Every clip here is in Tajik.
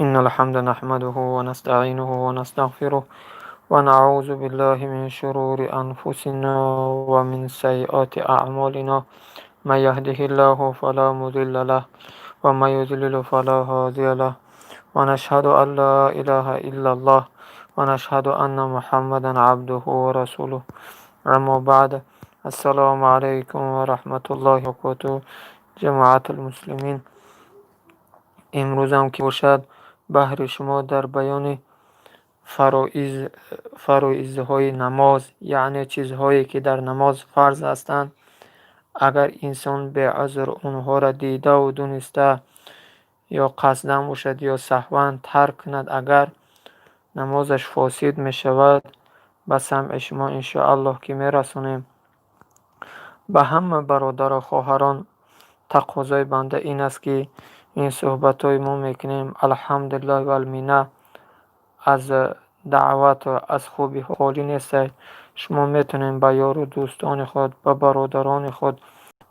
إن الحمد نحمده ونستعينه ونستغفره ونعوذ بالله من شرور أنفسنا ومن سيئات أعمالنا. من يهده الله فلا مضل له ومن يضلل فلا هادي له. ونشهد أن لا إله إلا الله ونشهد أن محمدا عبده ورسوله. أما بعد، السلام عليكم ورحمة الله وبركاته، جماعة المسلمين. Имрӯзам ки бошад, баҳри шумо дар баёни фароизҳои намоз, яъне чизҳое, ки дар намоз фарз ҳастанд, агар инсон беузр онҳоро дидаву дониста ё қасдан бошад, ё саҳван тарк кунад, агар намозаш фосид мешавад, ба самъи шумо, иншоаллоҳ, ки мерасонем. Ба ҳама бародару хоҳарон тақозои банда ин аст, ки ин суҳбатҳои мо мекунем, алҳамдулиллоҳи валминна, аз даъвату аз хубиҳо холӣ нестед. Шумо метавонед ба ёру дӯстони худ, ба бародарони худ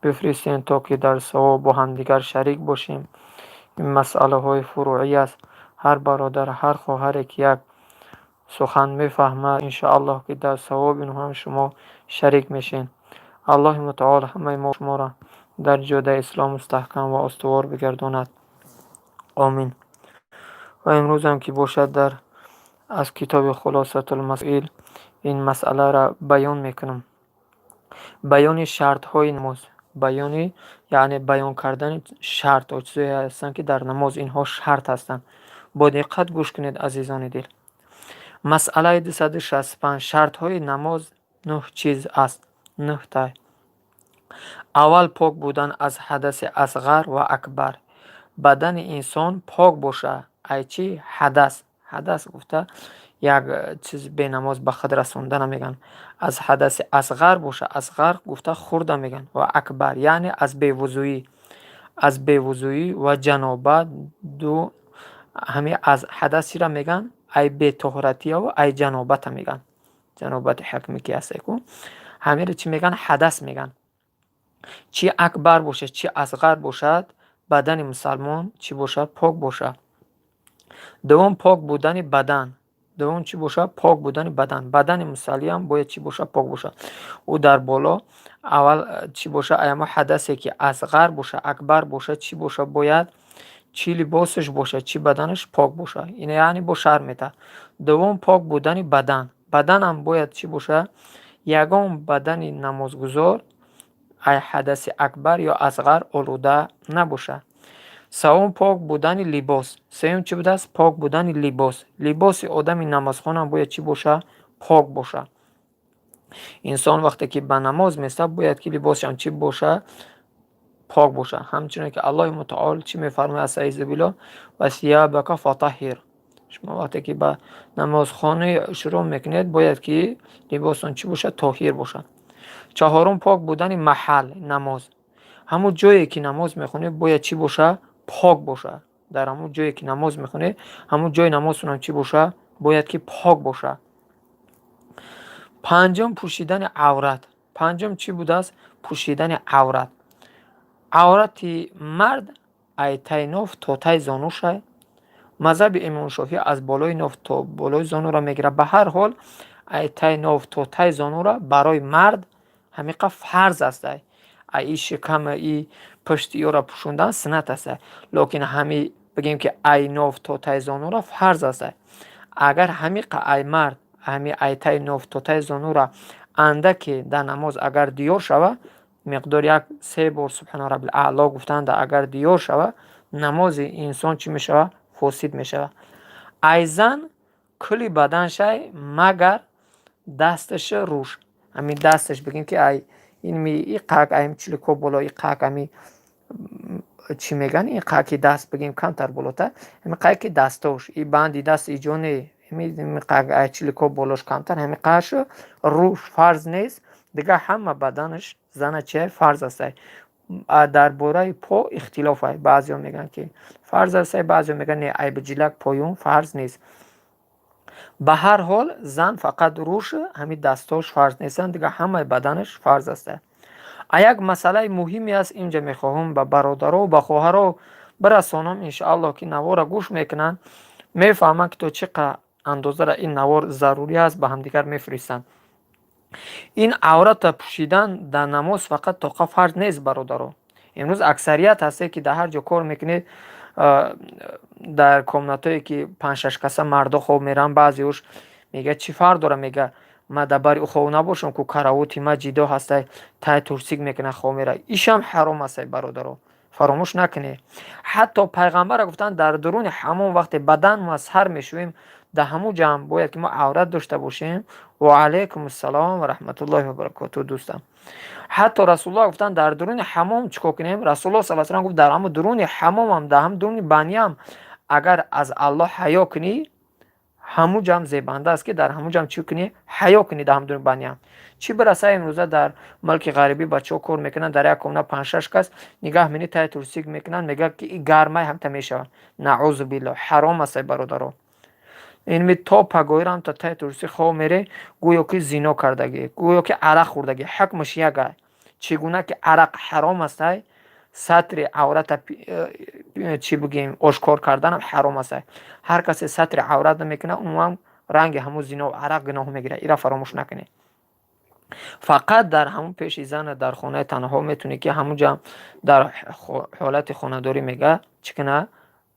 бифиристед, то ки дар савоб бо ҳамдигар шарик бошем. Ин масъалаҳои фуруъӣ аст. Ҳар бародар, ҳар хоҳаре, ки як сухан мефаҳмад, иншоаллоҳ, ки дар савоби инҳо ҳам шумо шарик мешед. Аллоҳи мутаол ҳамаи мо шуморо дар ҷодаи ислом мустаҳкам ва устувор бигардонад. Омин. Ва имрӯзам ки бошад, дар аз китоби Хулосатулмасоил ин масъаларо баён мекунам. Баёни шартҳои намоз, баёни, яъне баён кардани шартҳо, чизое ҳастанд, ки дар намоз инҳо шарт ҳастанд. Бо диққат гӯш кунед, азизони дил. Масъалаи 265: шартҳои намоз нӯҳ чиз аст, нӯҳта. Аввал, пок будан аз ҳадаси асғар ва акбар. Бадани инсон пок боша. Ай чӣ? Ҳадас. Ҳадас гуфта, як чиз бенамоз ба худ расондана мегӯянд. Аз ҳадаси асғар боша, асғар гуфта хурда мегӯянд, ва акбар, яъне аз бевузӯӣ. Аз бевузӯӣ ва ҷанобат ду ҳами аз ҳадас чиро мегӯянд? Ай бетоҳоратияву ай ҷанобата мегӯянд. Ҷанобати ҳукмӣ ки ҳаст ку, ҳамиро чӣ мегӯянд? Ҳадас мегӯянд. Чӣ акбар бошад, чӣ асғар бошад, бадани мусалмон чӣ бошад? Пок бошад. Дуввум, пок будани бадан. Дуввум чӣ бошад? Пок будани бадан. Бадани мусаллиам бояд чӣ бошад? Пок бошад. Ӯ дар боло аввал чӣ бошад? Аямо ҳадасе, ки асғар бошад, акбар бошад, чӣ бошад? Бояд чӣ либосаш бошад, чӣ баданаш пок бошад. Ин яъне бо шарҳ метаҳад. Дуввум, пок будани бадан. Баданам бояд чӣ бошад? Ягон бадани намозгузор ай ҳадаси акбар ё асғар олуда набошад. Севум, пок будани либос. Сеюм чӣ будааст? Пок будани либос. Либоси одами намозхонам бояд чӣ бошад? Пок бошад. Инсон вақте ки ба намоз местад, бояд ки либосашам чӣ бошад? Пок бошад. Ҳамчунон ки Аллоҳи мутаол чӣ мефармояд? Астаизу ва сиябака фатаҳҳир. Шумо вақте ки ба намозхонӣ шурӯъ мекунед, бояд ки либостон чӣ бошад? Тоҳир бошад. Чаҳорум, пок будани маҳал намоз. Ҳамун ҷое, ки намоз мехонед, бояд чӣ бошад? Пок бошад. Дар ҳамун ҷое, ки намоз мехонед, ҳамун ҷои намозтонам чӣ бошад? Бояд ки пок бошад. Панҷум, пӯшидани аврат. Панҷум чӣ будааст? Пӯшидани аврат. Аврати мард ай таи ноф то таи зонушай. Мазҳаби Имом Шофиъ аз болои ноф то болои зонуро мегирад. Ба ҳар ҳол, ай таи ноф то таи зонура барои мард ҳамиқа фарз аст. Ай и шикама, и пушти ёро пӯшондан суннат аст, лекин ҳами бигем, ки ай ноф то таи зонура фарз аст. Агар ҳамиқа ай мард ҳами ай таи ноф то таи зонура андаке дар намоз агар диёр шавад, миқдори як се бор субҳана раббил аъло гуфтанда агар диёр шавад, намози инсон чӣ мешавад? Фосид мешавад. Ай зан кулли баданшай, магар дасташа, рӯш. Ҳамин дасташ, бигем, ки ай инми иқак, ай чилико боло иқак, ами чӣ мегӯянд, ин қаки даст, бигем, камтар болотар, ҳами қаки дастош, и банди даст иҷо не, ҳами ай чилико болош камтар, ҳами қашу рӯш фарз нест. Дигар ҳама баданаш зана чи фарз астай. Дар бораи по ихтилоф ай. Баъзеҳо мегӯянд, ки фарз астай, баъзеҳо мегӯянд, не, ай биҷилак поён фарз нест. Ба ҳар ҳол, зан фақат рӯш, ҳамин дастош фарз нестанд, дигар ҳамаи баданаш фарз аста. А як масъалаи муҳиме аст, инҷа мехоҳам ба бародаро, ба хоҳаро Бирасонам, иншоаллоҳ, ки навора гӯш мекунанд, мефаҳманд, ки то чӣ андозара ин навор зарурӣ аст, ба ҳамдигар мефиристанд. Ин аврата пӯшидан дар намоз фақат тоқа фарз нест, бародаро. Имрӯз аксарият ҳастед, ки дар ҳар ҷо кор мекунед, дар комнатое ки панҷ-шаш каса мардо хоб мераванд, баъзеош мегӯяд: «Чӣ фарқ дорад?» Мега: «Ман дар бари ӯ хоб набошам ку, каравоти ма ҷидо ҳастай, тай турсик мекунад, хоб меравад». Ишам ҳаром астай, бародаро, фаромӯш накунед. Ҳатто пайғамбара гуфтанд, дар дуруни ҳамон вақте бадан мо сар мешӯем, дар ҳамун ҷамъ бояд ки мо аврат дошта бошем. Ва алайкум ассалом ва раҳматуллоҳи ва баракотуҳ, дӯстам. Ҳатто Расулуллоҳ гуфтанд, дар дуруни ҳамом чӣ кор кунем? Расулуллоҳ саллаллоҳу алайҳи васаллам гуфт, дар ҳамун дуруни ҳамомам, дар ҳамун дуруни баниям, агар аз Аллоҳ ҳаё кунӣ, ҳамун ҷамъ зебанда аст, ки дар ҳамун ҷамъ чӣ кунӣ? Ҳаё кунӣ дар ҳамун дуруни баниям. Чӣ бираса, имрӯза дар мулки ғарибӣ бачаҳо кор мекунанд, дар як комна панҷ-шаш кас, нигаҳ мени, тай турсик мекунанд, мегӯяд, ки и гармай ҳамта мешавад. Наъузу биллоҳ, ҳаром астай, бародаро. Инми то пагоҳиро ҳамта тай турсик хоб мере, гӯё ки зино кардагӣ, гӯё ки арақ хӯрдагӣ, ҳукмаш як ай. Чӣ гуна ки арақ ҳаром астай, сатри аврата, чӣ бигӯем, ошкор карданам ҳаром астай. Ҳар касе сатри аврат намекунад, умуман ранги ҳамун зино, арақ гуноҳ мегирад. Ира фаромӯш накунед. Фақат дар ҳамун пеши зана дар хонаи танҳо метавонӣ, ки ҳамун ҷамъ дар ҳолати хонадорӣ, мега, чӣ куна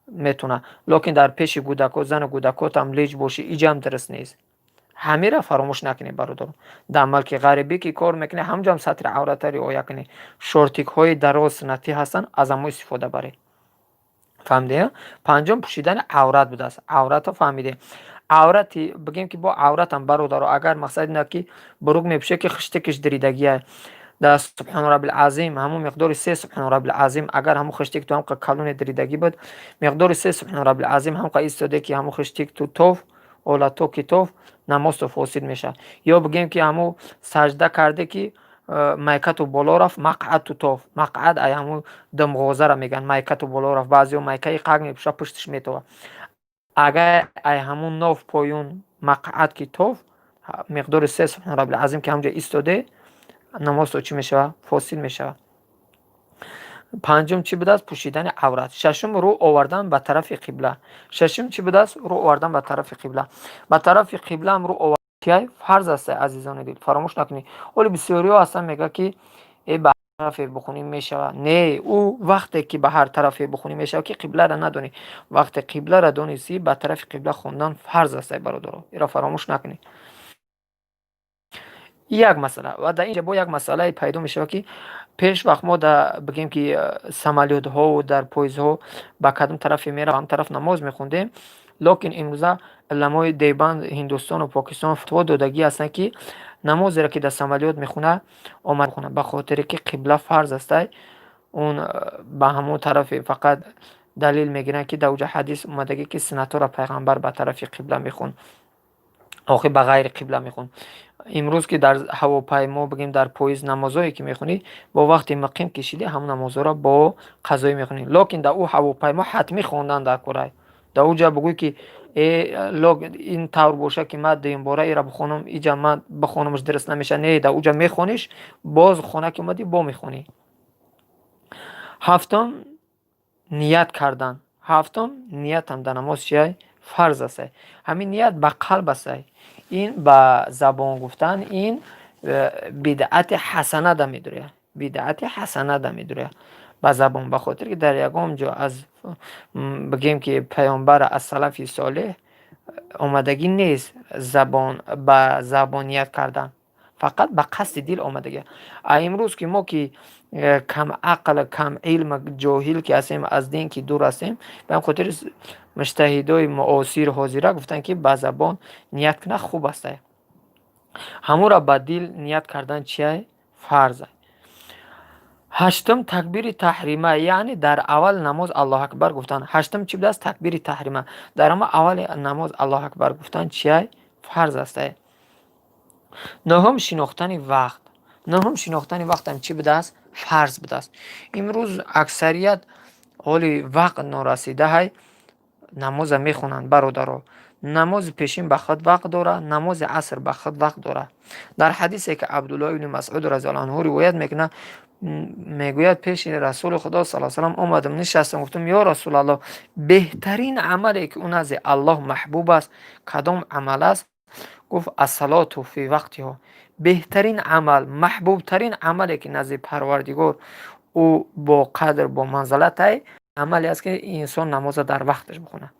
метавона, лекин дар пеши кӯдако, зану кӯдакотам леҷ бошӣ, иҷам дуруст нест. Ҳамира фаромӯш накунед, бародаро. Дар мулки ғарибӣ ки кор мекунед, ҳамун ҷам сатри аврата риоя кунед. Шортикҳои дароз суннатӣ ҳастанд, аз ҳамо истифода баред. Фаҳмидед? Панҷум пӯшидани аврат будааст. Аврато фаҳмидем. Аврати бигем, ки бо авратам, бародаро, агар мақсад ин ки бурук мепӯшед, ки хиштикиш диридагиай, дар субҳону раббил азим ҳамун миқдори се субҳону раббил азим, агар ҳамун хиштик ту ҳамқа калоне диридагӣ буд, миқдори се субҳону раббил азим ҳамқа истоде, ки ҳамун хиштик ту тоф ҳолато ки тоф, намозто фосид мешавад. Ё бигем, ки ҳамун саҷда карде, ки майкату боло рафт, мақъадту тоф. Мақъад ай ҳамун думғозара мегӯянд. Майкату боло рафт, баъзеҳо майкаи қак мепӯшад, пуштиш метовад. Агар ай ҳамун ноф поён мақъад ки тоф, миқдори се субҳону раббил азим ки ҳамунҷо истоде, намозто чӣ мешавад? Фосид мешавад. Панҷум чӣ будааст? Пӯшидани аврат. Шашум рӯ овардан ба тарафи қибла. Шашум чӣ будааст? Рӯ овардан ба тарафи қибла. Ба тарафи қиблаам рӯ оварчиай фарз аст, азизони дил, фаромӯш накунед. Ҳоли бисёриҳо ҳастанд, мегӯяд, ки э, ба тарафе бихонӣ мешавад. Не, ӯ вақте ки ба ҳар тарафе бихонӣ мешавад, ки қибларо надонӣ. Вақте қибларо донистӣ, ба тарафи қибла хондан фарз аст, бародаро, иро фаромӯш накунед. Як масъала. Ва дар инҷа бо як масъалае пайдо мешавад, ки пеш вақт мо да бигем, ки самолётҳову дар поездҳо ба кадом тарафе мерав, ҳам тараф намоз мехондем. Лекин имрӯза уламои Дебанд, Ҳиндустону Покистон фатво додагӣ ҳастанд, ки намозеро ки дар самолёт мехонад, омад хонад, ба хотире ки қибла фарз астай. Он ба ҳамон тарафе фақат далел мегиранд, ки дар оҷа ҳадис омадагӣ, ки суннатҳоро пайғамбар ба тарафи қибла мехонд, охир ба ғайри қибла мехонд. Имрӯз ки дар ҳавопаймо, бигем, дар поезд намозое ки мехонӣ, бо вақти муқим кишидӣ, ҳамон намозҳоро бо қазоӣ мехонӣ. Лекин дар ӯ ҳавопаймо ҳатмӣ хондан дар корай. Дар ӯ ҷа бигӯй, ки э, ин тавр бошад, ки ман дуюмбора ира бихонам, иҷа ман бихонамаш дуруст намешавад. Не, дар ӯ ҷа мехониш, боз хона ки омадӣ, бо мехонӣ. Ҳафтум ният кардан. Ҳафтум ниятам дар намоз чиай? Фарз астай. Ҳамин ният ба қалб астай. Ин ба забон гуфтан, ин бидъати ҳасана да медуряд, бидъати ҳасана да медуряд ба забон, ба хотире ки дар ягон ҷо аз, бигем, ки паёмбар, аз салафи солеҳ омадагӣ нест забон ба забон ният кардан, фақат ба қасди дил омадагӣ. А имрӯз ки мо ки камақл, камилм, ҷоҳил ки ҳастем, аз дин ки дур ҳастем, ба ҳамин хотир муҷтаҳидои муосир ҳозира гуфтанд, ки ба забон ният кунад хуб астай. Ҳамонро ба дил ният кардан чиай? Фарз. Ҳаштум такбири таҳрима, яъне дар аввали намоз Аллоҳу акбар гуфтан. Ҳаштум чӣ будааст? Такбири таҳрима. Дар ҳама аввали намоз Аллоҳу акбар гуфтан чиай? Фарз астай. Нуҳум шинохтани вақт. Нуҳум шинохтани вақтам чӣ будааст? Фарз будааст. Имрӯз аксарият ҳоли вақт норасидаҳай. Намоза мехонанд, бародаро. Намози пешин ба худ вақт дорад, намози аср ба худ вақт дорад. Дар ҳадисе, ки Абдулло ибни Масъуд разиаллоҳу анҳу ривоят мекунад, мегӯяд: «Пеши Расули Худо сал салам омадам, нишастам, гуфтам: ё Расулаллоҳ, беҳтарин амале, ки ӯ назди Аллоҳ маҳбуб аст, кадом амал аст?» Гуфт: الصلاة في وقتها. Беҳтарин амал, маҳбубтарин амале, ки назди Парвардигор ӯ бо қадр, бо манзалатай, амале аст, ки инсон намоза дар вақташ бихонад.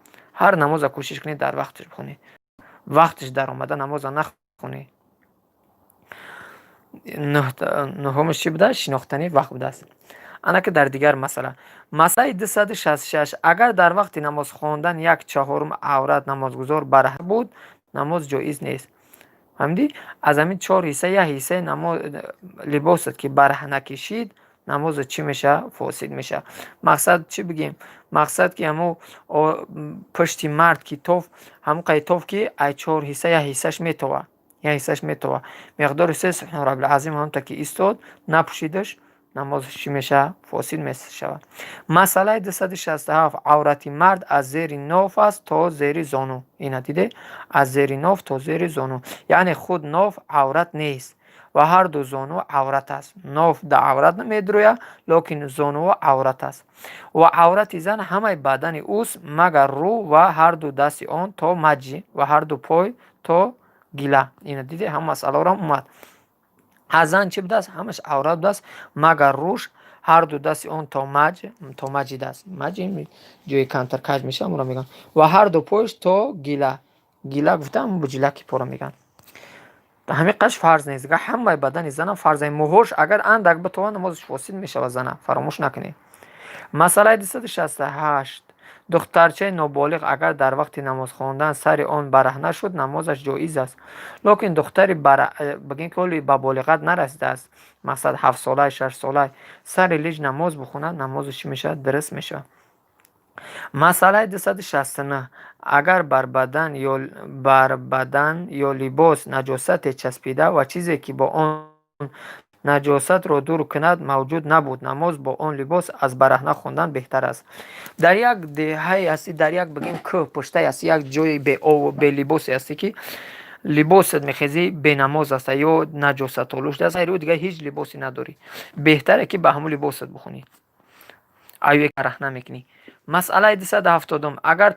Ҳар намоза кӯшиш кунед, дар вақташ бихонед. Вақташ даромада намоза нахонед. Нуҳумаш чӣ будааст? Шинохтани вақт будааст. Ана ки дар дигар масъала, масъалаи 266: агар дар вақти намоз хондан як чаҳорум аврат намозгузор бараҳна буд, намоз ҷоиз нест. Фаҳмидӣ? Аз ҳамин чор ҳисса як ҳиссаи либосат ки бараҳна кишид, намозат чӣ мешавад? Фосид мешавад. Мақсад чӣ бигем? Мақсад, ки ҳамо пушти мард ки тоф, ҳамон қай тоф, ки ай чор ҳисса як ҳиссаш метова, як ҳиссаш метова, миқдори се субҳона раббил ҳамта ки истод, напӯшидаш, намозаш чӣ мешавад? Фосид мешавад. Масъалаи 267: аврати мард аз зери ноф аст то зери зону. Ина диде, аз зери ноф то зери зону, яъне худ ноф аврат нест ва ҳарду зону аврат аст. Ноф да аврат медурӯяд, лекин зонуҳо аврат аст. Ва аврати зан ҳамаи бадани ӯст, магар рӯ ва ҳарду дасти он то маҷи ва ҳарду пой то гила. Ина диде, ҳама масъалаҳоро омад. Аз зан чӣ будааст? Ҳамаш аврат будааст, магар рӯш, ҳарду дасти он то маҷ, то маҷи даст. Маҷ ҷои камтар каҷ мешавад, амро мегӯянд, ва ҳарду пояш то гила. Гила гуфтам, буҷилаки пора мегӯянд. Ҳамин қаш фарз нест. Ҳамаи бадани занам фарз. Мӯҳош агар андак битовад, намозаш фосид мешавад зана, фаромӯш накунед. Масъалаи 268: духтарчаи ноболиғ агар дар вақти намоз хондан сари он бараҳна шуд, намозаш ҷоиз аст. Лекин духтари, бигем, ки ҳоли ба болиғат нарасидааст, мақсад, 7-солаи, 6-солаи, сари лиҷ намоз бихонад, намозаш чӣ мешавад? Дуруст мешавад. Масъалаи 269: агар бар бадан ё либос наҷосате часпида ва чизе, ки бо он наҷосатро дур кунад, мавҷуд набуд, намоз бо он либос аз бараҳна хондан беҳтар аст. Дар як деҳае ҳастӣ, дар як, бигем, кӯҳ пуштае ҳастӣ, як ҷои беобу белибосе ҳастӣ, ки либосат мехезӣ, бенамоз аста ё наҷосатолуд шудааст, ғайри ӯ дигар ҳеҷ либосе надорӣ, беҳтаре, ки ба ҳамон либосат бихонӣ, аюе бараҳна мекунӣ. Масъалаи 270: агар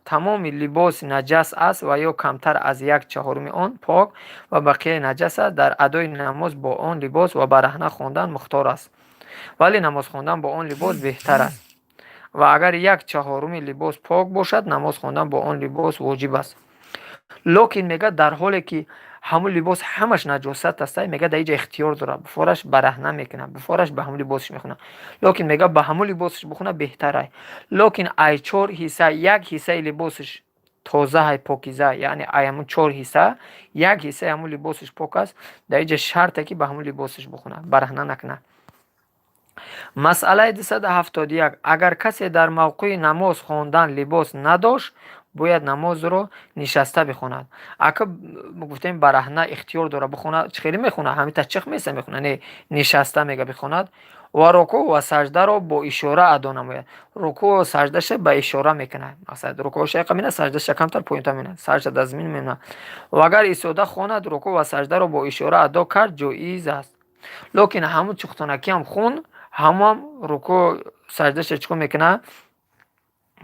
тамоми либос наҷас аст ва ё камтар аз як чаҳоруми он пок ва бақияи наҷас аст, дар адои намоз бо он либос ва бараҳна хондан мухтор аст, вале намоз хондан бо он либос беҳтар аст. Ва агар як чаҳоруми либос пок бошад, намоз хондан бо он либос воҷиб аст. Лекин мегӯяд, дар ҳоле ки ҳамун либос ҳамаш наҷосат аст, мегӯяд, дар инҷа ихтиёр дорад, буфораш бараҳна мекунад, буфораш ба ҳамун либосаш мехонад, лекин мегӯяд, ба ҳамун либосаш бихонад беҳтарай. Лекин ай чор ҳисса як ҳиссаи либосаш тозаҳай, покиза, яъне ай ҳамун чор ҳисса як ҳиссаи ҳамун либосаш пок аст, дар инҷа шарте, ки ба ҳамун либосаш бихонад, бараҳна накунад. Масъалаи 271: агар касе дар мавқеи намоз хондан либос надошт, бояд намозро нишаста бихонад. Ака гуфтем, бараҳна ихтиёр дорад бихонад. Чӣ хеле мехонад? Ҳамин тачих меса мехонад? Не, нишаста мега бихонад ва рукӯъ ва саждаро бо ишора адо намояд. Рукӯъ ва саждаша ба ишора мекунад, мақсад, рукӯъша яқа мена, саждаша камтар поёнтар мена, сажда дар замин мемонад. Ва агар истода хонад, рукӯъ ва саждаро бо ишора адо кард ҷоиз аст. Лекин ҳамун чухтонакиам хун, ҳамам рукӯъ саждаша чӣ кор мекунад?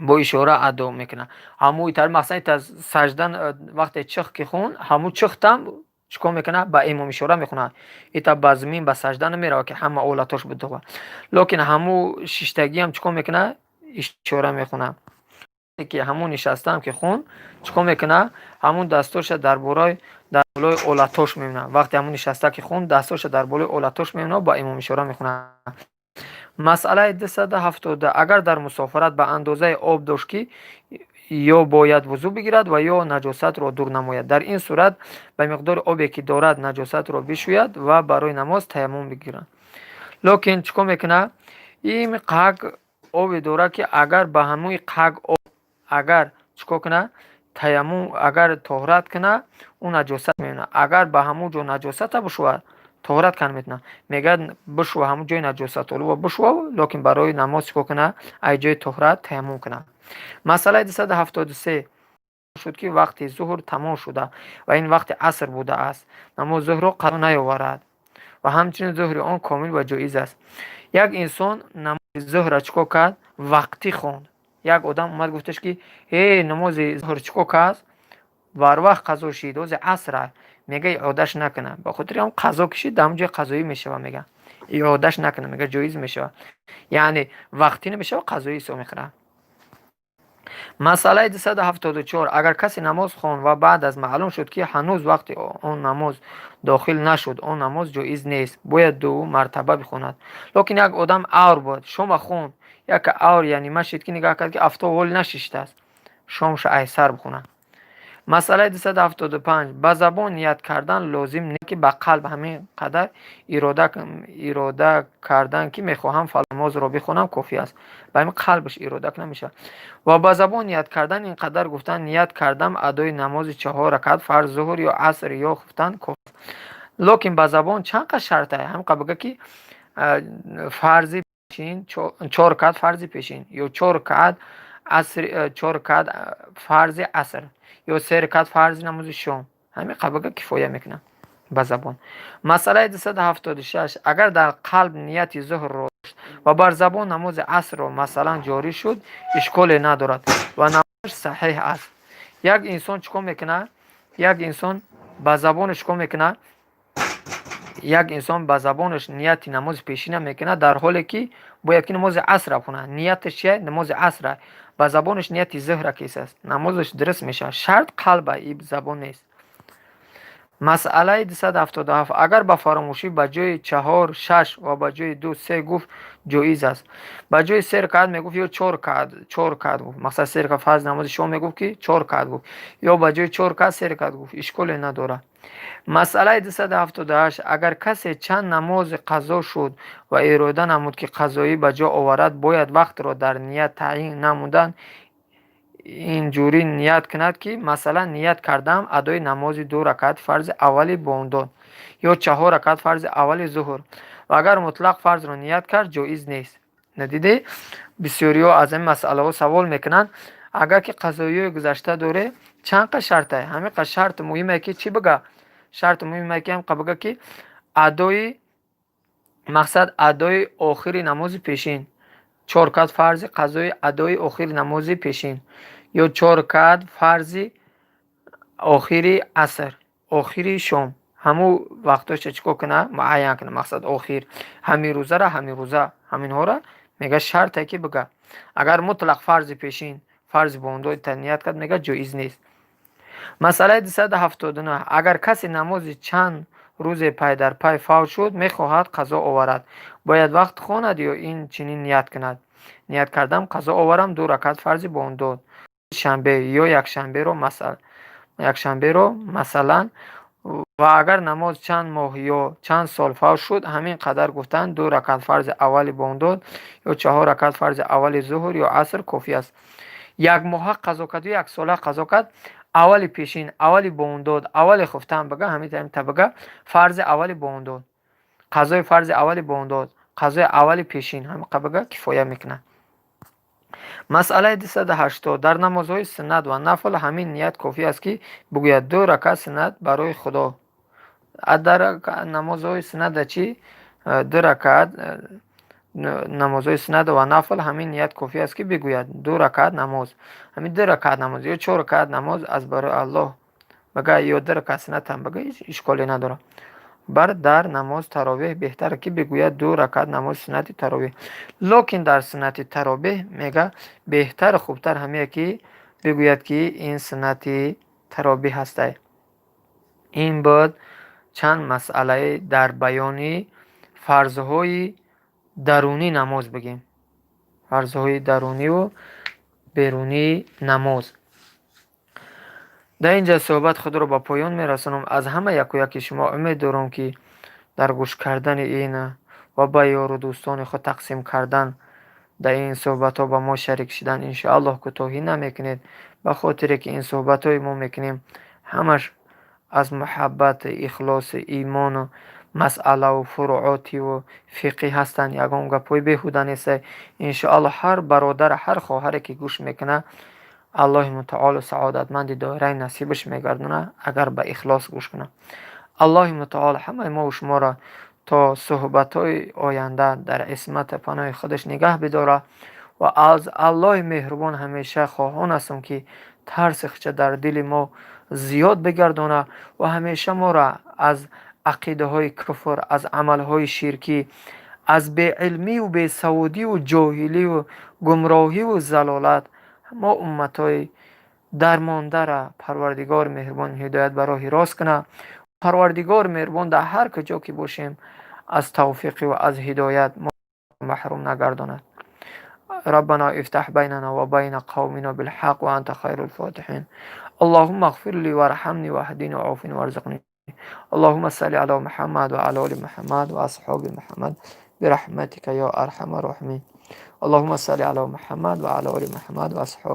Бо ишора адо мекунад. Ҳамуи тар, мақсад, сажда вақте чих ки хун, ҳамун чихтам чӣ кор мекунад? Ба имом ишора мехонад. Ита ба замин ба сажда намеравад, ки ҳама олатош бидова. Лекин ҳамун шиштагиам чӣ кор мекунад? Ишора мехонад. Ки ҳамун нишастаам ки хун, чӣ кор мекунад? Ҳамун дастоша дар болои олатош мемонад. Вақте ҳамун нишаста ки хун, дастоша дар болои олатош мемонад, ба имом ишора мехонад. Масъалаи 270: агар дар мусофират ба андозаи об дошт, ки ё бояд вузӯ бигирад ва ё наҷосатро дур намояд, дар ин сурат ба миқдори обе, ки дорад, наҷосатро бишӯяд ва барои намоз таяммум бигирад. Лекин чӣ кор мекунад? Ин қак обе дорад, ки агар ба ҳамои қак об агар чӣ кор кунад, таяммум, агар тоҳорат кунад, ӯ наҷосат мемонад. Агар ба ҳамон ҷо наҷосата бишӯяд. Тоҳорат карда метавонад. Мегӯяд, бишӯва, ҳамун ҷои наҷосатолудро бишӯва, лекин барои намоз чӣ кор кунад? Аз ҷои тоҳорат таяммум кунад. Масъалаи 273: шуд, ки вақти зуҳр тамом шуда ва ин вақти аср будааст, намози зуҳрро қазо наёварад ва ҳамчунин зуҳри он комил ва ҷоиз аст. Як инсон намози зуҳрро чӣ кор кард? Вақтӣ хонд. Як одам омад, гуфташ, ки э, намози зуҳр чӣ кор кард, барвақт қазо шид, ҳози асра. Мега, иодаш накунад, ба хотири ҳам қазо кишид, дар ҳамон ҷои қазоӣ мешава. Мега, иодаш накунад, мега, ҷоиз мешавад, яъне вақтӣ намешава, қазоӣ ҳисоб мехӯрад. Масъалаи 274: агар касе намоз хонд ва баъд аз маълум шуд, ки ҳанӯз вақти он намоз дохил нашуд, он намоз ҷоиз нест, бояд ду мартаба бихонад. Лекин як одам авр буд, шома хонд, як авр яъне машид, ки нигаҳ кард, ки афтоб ҳол нашиштааст, шомша айсар бихонад. Масъалаи 275: ба забон ният кардан лозим не, ки ба қалб ҳамин қадар ирода кардан, ки мехоҳам фалон намозро бихонам, кофӣ аст. Ба ҳамин қалбаш ирода кунад, мешавад. Ва ба забон ният кардан ин қадар гуфтан: ният кардам адои намози чаҳор ракат фарз зуҳр ё аср ё хуфтан, кофӣ аст. Лекин ба забон чанд қад шарта? Ҳамин қад бигӯ, ки фарзи пешин, чор ракат фарзи пешин, ё чор ракат аср, чор ракат фарзи аср, ё се ракат фарзи намози шом, ҳамин қад бигӯ, кифоя мекунад ба забон. Масъалаи 276: агар дар қалб нияти зуҳрро дошт ва бар забон намози асрро, масалан, ҷорӣ шуд, ишколе надорад ва намозаш саҳеҳ аст. Як инсон чӣ кор мекунад? Як инсон ба забонаш чӣ кор мекунад? Як инсон ба забонаш нияти намози пешина мекунад, дар ҳоле ки бояд ки намози асрро хонад. Нияташ чия? Намози асра. Ба забонаш нияти зуҳра кисааст, намозаш дуруст мешавад. Шарт қалба, и забон нест. Масъалаи 277: агар ба фаромӯшӣ ба ҷои чаҳор шаш ва ба ҷои ду се гуфт, ҷоиз аст. Ба ҷои се ракат мегуфт ё чор ракат, чор ракат гуфт, мақсад, се ракат фарзи намози шом мегуфт, ки чор ракат гуфт, ё ба ҷои чор ракат се ракат гуфт, ишколе надорад. Масъалаи 278: агар касе чанд намози қазо шуд ва ирода намуд, ки қазоӣ ба ҷо оварад, бояд вақтро дар ният таъйин намудан инҷурӣ ният кунад, ки масалан, ният кардам адои намози ду ракат фарзи аввали бомдод ё чаҳор ракат фарзи аввали зуҳр. Ва агар мутлақ фарзро ният кард, ҷоиз нест. Надидӣ, бисёриҳо аз ҳамин масъалаҳо савол мекунанд. Агар ки қазоиҳои гузашта дорӣ, чанд қа шарте? Ҳамин қа шарти муҳиме, ки чӣ бига? Шарти муҳиме, ки ҳам қа бига, ки адои мақсад, адои охири намози пешин, чор ракат фарзи қазои адои охири намози пешин ё чор ракат фарзи охири аср, охири шом, ҳамун вақтҳоша чӣ кор кунад? Муайян кунад. Мақсад, охир ҳамин рӯзара, ҳамин рӯза, ҳаминҳоро мега, шарте ки бига. Агар мутлақ фарзи пешин, фарзи бомдод ният кард, мега, ҷоиз нест. Масъалаи 279: агар касе намози чанд рӯзе пай дар пай фавт шуд, мехоҳад қазо оварад, бояд вақт хонад ё ин чунин ният кунад: ният кардам қазо оварам ду ракат фарзи бомдод шанбе ё якшанберо, масалан. Ва агар намоз чанд моҳ ё чанд сол фавт шуд, ҳамин қадар гуфтан ду ракат фарзи аввали бомдод ё чаҳор ракат фарзи аввали зуҳр ё аср кофӣ аст. Як моҳа қазо кард ё яксола қазо кард, аввали пешин, аввали бомдод, аввали хуфтан бага, ҳамин та бага: фарзи аввали бомдод, қазои фарзи аввали бомдод, қазои аввали пешин, ҳамин қа бага, кифоя мекунад. Масъалаи 280: дар намозҳои суннат ва нафл ҳамин ният кофӣ аст, ки бигӯяд: ду ракат суннат барои Худо. Дар намозҳои суннат чӣ? Ду ракат намозҳои суннат ва нафл ҳамин ният кофӣ аст, ки бигӯяд: ду ракат намоз, ҳамин ду ракат намоз ё чор ракат намоз аз барои Аллоҳ бага, ё ду ракат суннатам бага, ҳеҷ ишколе надорад. Бар дар намоз таровеҳ беҳтар, ки бигӯяд: ду ракат намози суннати таровеҳ. Лекин дар суннати таровеҳ, мега, беҳтару хубтар ҳамие, ки бигӯяд, ки ин суннати таровеҳ ҳастай. Ин буд чанд масъалаи дар баёни фарзҳои дарунӣ намоз, бигем, фарзҳои даруниву берунии намоз. Дар ин ҷа суҳбат худро ба поён мерасонам. Аз ҳама яку яки шумо умед дорам, ки дар гӯш кардани ин ва ба ёру дӯстони худ тақсим кардан, дар ин суҳбатҳо ба мо шарик шидан, иншоаллоҳ, кӯтоҳӣ намекунед, ба хотире ки ин суҳбатҳои мо мекунем, ҳамаш аз муҳаббат, ихлосу имону Масъалаву фурӯотиву фиқҳӣ ҳастанд, ягон гапҳои беҳуда нестай. Иншоалло, ҳар бародар, ҳар хоҳаре, ки гӯш мекунад, Аллоҳи мутаоло саодатманди доираи насибаш мегардонад, агар ба ихлос гӯш кунад. Аллоҳи мутаол ҳамаи мову шуморо то суҳбатҳои оянда дар исмату паноҳи худаш нигаҳ бидорад ва аз Аллоҳи меҳрубон ҳамеша хоҳон ҳастам, ки тарси худша дар дили мо зиёд бигардонад ва ҳамеша моро аз ақидаҳои куфр, аз амалҳои ширкӣ, аз беилмиву бесаводиву ҷоҳиливу гумроҳиву залолат мо умматҳои дармондара Парвардигори меҳрубон ҳидоят ба роҳи рост кунад. Парвардигори меҳрубон дар ҳар куҷо ки бошем, аз тавфиқӣ ва аз ҳидоят мо маҳрум нагардонад. ربنا افتح بيننا وبين قومنا بالحق وأنت خير الفاتحين. اللهم اغفر لي وارحمني واهدني وعافني وارزقني. اللهم صل على محمد وعلى آل محمد وأصحاب محمد برحمتك يا أرحم الراحمين. اللهم صل على محمد وعلى آل محمد وأصحاب.